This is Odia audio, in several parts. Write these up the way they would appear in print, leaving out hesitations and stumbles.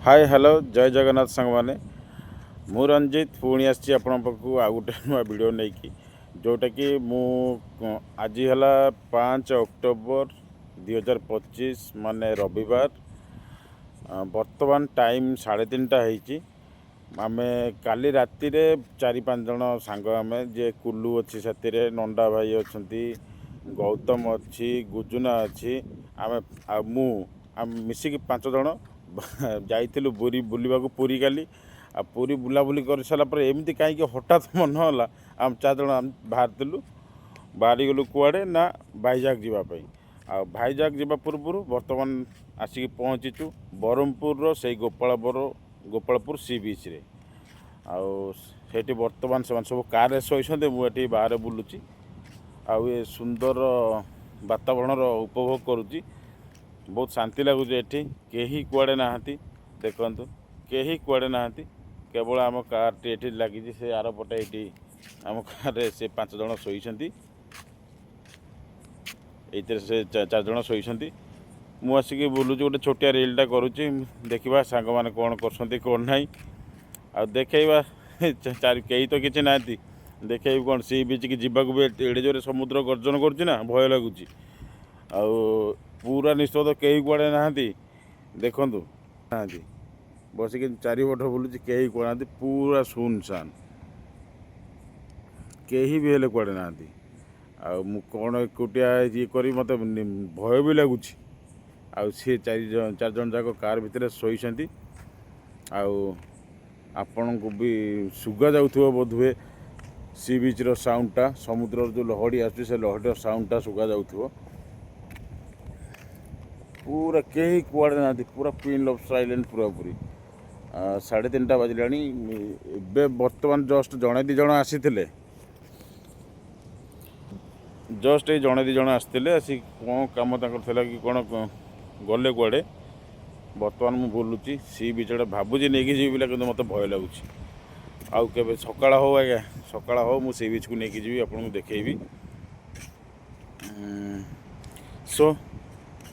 ହାଏ, ହ୍ୟାଲୋ, ଜୟ ଜଗନ୍ନାଥ ସାଙ୍ଗମାନେ। ମୁଁ ରଞ୍ଜିତ ପୁଣି ଆସିଛି ଆପଣଙ୍କ ପାଖକୁ ଆଉ ଗୋଟେ ନୂଆ ଭିଡ଼ିଓ ନେଇକି, ଯେଉଁଟାକି ମୁଁ ଆଜି ହେଲା 5 ଅକ୍ଟୋବର 2025, ମାନେ ରବିବାର। ବର୍ତ୍ତମାନ ଟାଇମ୍ 3:30 ହେଇଛି। ଆମେ କାଲି ରାତିରେ ଚାରି ପାଞ୍ଚ ଜଣ ସାଙ୍ଗ ଆମେ, ଯିଏ କୁଲୁ ଅଛି ସାଥିରେ, ନଣ୍ଡା ଭାଇ ଅଛନ୍ତି, ଗୌତମ ଅଛି, ଗୁଜୁନା ଅଛି, ଆମେ ଆଉ ମୁଁ, ଆମେ ମିଶିକି ପାଞ୍ଚ ଜଣ ଯାଇଥିଲୁ ପୁରୀ ବୁଲିବାକୁ ପୁରୀ କାଲି। ଆଉ ପୁରୀ ବୁଲାବୁଲି କରିସାରିଲା ପରେ ଏମିତି କାହିଁକି ହଠାତ୍ ମନ ହେଲା, ଆମେ ଚାରି ଜଣ ଆମେ ବାହାରିଥିଲୁ, ବାହାରିଗଲୁ କୁଆଡ଼େ ନା ଭାଇଜାଗ ଯିବା ପାଇଁ। ଆଉ ଭାଇଜାଗ ଯିବା ପୂର୍ବରୁ ବର୍ତ୍ତମାନ ଆସିକି ପହଞ୍ଚିଛୁ ବ୍ରହ୍ମପୁରର ସେଇ ଗୋପାଳପୁର ସି ବିଚ୍ରେ। ଆଉ ସେଇଠି ବର୍ତ୍ତମାନ ସେମାନେ ସବୁ କାର୍ରେ ଶୋଇଛନ୍ତି, ମୁଁ ଏଠି ବାହାରେ ବୁଲୁଛି ଆଉ ଏ ସୁନ୍ଦର ବାତାବରଣର ଉପଭୋଗ କରୁଛି। ବହୁତ ଶାନ୍ତି ଲାଗୁଛି ଏଠି। କେହି କୁଆଡ଼େ ନାହାନ୍ତି, ଦେଖନ୍ତୁ, କେହି କୁଆଡ଼େ ନାହାନ୍ତି। କେବଳ ଆମ କାର୍ଟି ଏଠି ଲାଗିଛି, ସେ ଆରପଟେ ଏଇଠି ଆମ କାର୍ରେ ସେ ପାଞ୍ଚ ଜଣ ଶୋଇଛନ୍ତି। ଏଇଥିରେ ସେ ଚାରି ଜଣ ଶୋଇଛନ୍ତି। ମୁଁ ଆସିକି ବୁଲୁଛି, ଗୋଟେ ଛୋଟିଆ ରିଲ୍ଟା କରୁଛି। ଦେଖିବା ସାଙ୍ଗମାନେ କ'ଣ କରୁଛନ୍ତି, କ'ଣ ନାହିଁ, ଆଉ ଦେଖେଇବା। ଚାରି କେହି ତ କିଛି ନାହାନ୍ତି, ଦେଖେଇବି କ'ଣ? ସି ବିଚ୍କି ଯିବାକୁ ବି ଏଡ଼େ ଜୋରେ ସମୁଦ୍ର ଗର୍ଜନ କରୁଛି ନା, ଭୟ ଲାଗୁଛି। ଆଉ ପୁରା ନିସ୍ତବ୍ଧ, କେହି କୁଆଡ଼େ ନାହାନ୍ତି। ଦେଖନ୍ତୁ, ନାହାନ୍ତି। ବସିକି ଚାରିପଟ ବୁଲୁଛି, କେହି କୁଆଡ଼େ ନାହାନ୍ତି। ପୁରା ଶୂନଶାନ, କେହି ବି ହେଲେ କୁଆଡ଼େ ନାହାନ୍ତି। ଆଉ ମୁଁ କ'ଣ ଏକୁଟିଆ ଇଏ କରି ମୋତେ ଭୟ ବି ଲାଗୁଛି। ଆଉ ସିଏ ଚାରି ଜଣ, ଚାରି ଜଣ ଯାକ କାର୍ ଭିତରେ ଶୋଇଛନ୍ତି। ଆଉ ଆପଣଙ୍କୁ ବି ଶୁଗା ଯାଉଥିବ ବୋଧହୁଏ ସି ବିଚ୍ର ସାଉଣ୍ଡଟା, ସମୁଦ୍ରର ଯେଉଁ ଲହଡ଼ି ଆସୁଛି, ସେ ଲହଡ଼ିର ସାଉଣ୍ଡଟା ଶୁଗା ଯାଉଥିବ। ପୁରା କେହି କୁଆଡ଼େ ନାହାନ୍ତି, ପୁରା ପିନ୍ ଡ୍ରପ୍ ସାଇଲେଣ୍ଟ ପୁରାପୁରି। 3:30 ବାଜିଲାଣି ଏବେ। ବର୍ତ୍ତମାନ ଜଷ୍ଟ ଜଣେ ଦୁଇ ଜଣ ଆସିଥିଲେ, ଜଷ୍ଟ ଏଇ ଜଣେ ଦୁଇ ଜଣ ଆସିଥିଲେ। ଆସି କ'ଣ କାମ ତାଙ୍କର ଥିଲା କି କ'ଣ, ଗଲେ କୁଆଡ଼େ। ବର୍ତ୍ତମାନ ମୁଁ ବୁଲୁଛି ସି ବିଚ୍ଟା। ଭାବୁଛି ନେଇକି ଯିବି ବୋଲି, କିନ୍ତୁ ମୋତେ ଭୟ ଲାଗୁଛି। ଆଉ କେବେ ସକାଳ ହଉ ଆଜ୍ଞା, ସକାଳ ହଉ, ମୁଁ ସି ବିଚ୍କୁ ନେଇକି ଯିବି, ଆପଣଙ୍କୁ ଦେଖେଇବି। ସୋ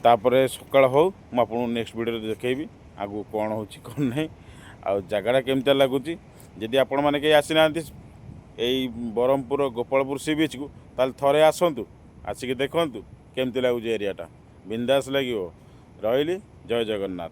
ତାପରେ ସକାଳ ହଉ, ମୁଁ ଆପଣଙ୍କୁ ନେକ୍ସଟ ଭିଡ଼ିଓରେ ଦେଖେଇବି ଆଗକୁ କ'ଣ ହେଉଛି, କ'ଣ ନାହିଁ, ଆଉ ଜାଗାଟା କେମିତିଆ ଲାଗୁଛି। ଯଦି ଆପଣମାନେ କେହି ଆସିନାହାନ୍ତି ଏଇ ବ୍ରହ୍ମପୁର ଗୋପାଳପୁର ସି ବିଚ୍କୁ, ତାହେଲେ ଥରେ ଆସନ୍ତୁ, ଆସିକି ଦେଖନ୍ତୁ କେମିତି ଲାଗୁଛି ଏରିଆଟା। ବିନ୍ଦାସ ଲାଗିବ। ରହିଲି, ଜୟ ଜଗନ୍ନାଥ।